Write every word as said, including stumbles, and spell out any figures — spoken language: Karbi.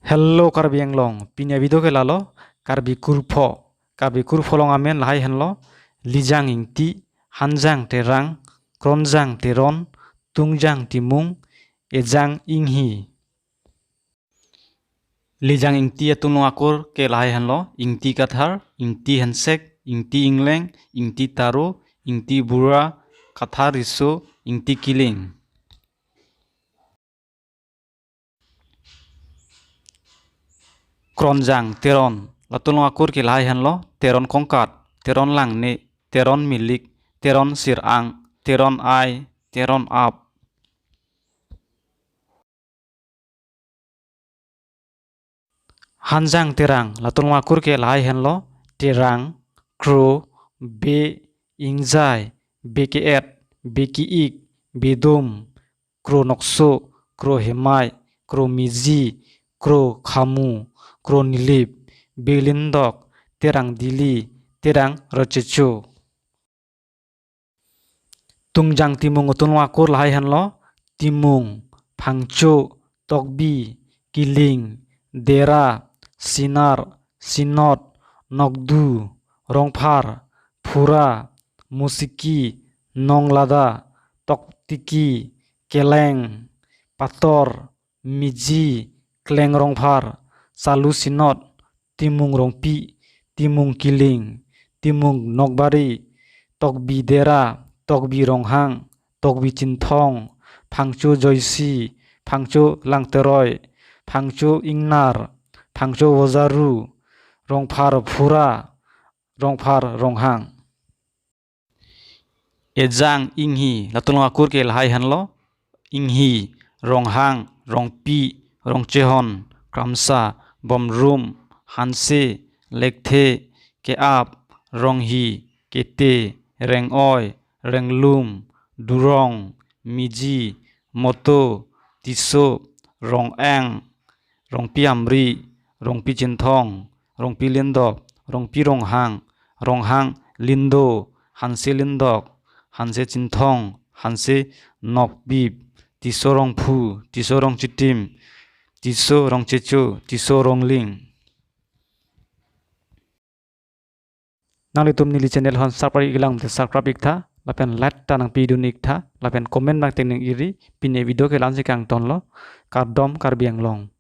Hello Karbi Anglong, pini avideo ke lalo, Karbi kurpho. Karbi kurpho along amen lahai henlo, Lijang Ingti, Hanjang Terang, Kronjang Teron, Tungjang Timung, Ejang Inghi. Lijang Ingti atum along akur ke lahai henlo, Ingti Kathar, Ingti Hensek, Ingti Ingleng, Ingti Taro, Ingti Bura, Kathar Riso, Ingti Kiling. Kronjang Teron, latum along akur ke lahai henlo, Teron Kongkat, Teron Langne, Teron Milik, Teron Sirang, Teron Ai, Teron Ap. Hanjang Terang, latum along akur ke lahai henlo, Terang, Kro, Be, Ingjai, Be Ke-et, Be Ke-ik, Bedum, Kro Nokso, Kro Hemai, Kro Miji, Kro Khamu, Kro Nilip, Be Lindok, Terang Dili, Terang Rochecho. Tungjang Timung atum along akur lahai henlo, Timung, Phangcho, Tokbi, Kiling, Dera, Sinar, Sinot, Nokdu, Rongphar, Phura, Musiki, Nonglada, Toktiki, Keleng, Pator, Miji, Kleng Rongphar, Salu Sinot, Timung Rongpi, Timung Kiling, Timung Nokbari, Tokbi Dera, Tokbi Ronghang, Tokbi Chinthong, Phangcho Joisi, Phangcho Langteroi, Phangcho Ingnar, Phangcho Vozaru, Rongphar Phura, Rongphar Ronghang. Ejang Inghi, latum along akur ke lahai henlo, Inghi, Ronghang, Rongpi, Rongchehon, Kramsa, Bomrum, Hanse, Lekthe, Ke-ap, Ronghi, Kete, Reng-oi, Renglum, Durong, Miji, Moto, Tiso, Rong-eng, Rongpi Amri, Rongpi Chinthong, Rongpi Lindok, Rongpi Ronghang, Ronghang Lindo, Hanse Lindok, Hanse Chinthong, Hanse Nokbip, Tiso Rongphu, Tiso Rongchitim, Tiso Rongchecho, Tiso Rongling. Nanglitum neli channel aphan subscribe-ik lang te subscribe-ik tha, lapen like ta nangpidun-ik tha, lapen comment abang tengneng iri, pini avideo ke la-ansi kangtonlo, kardom Karbi Anglong.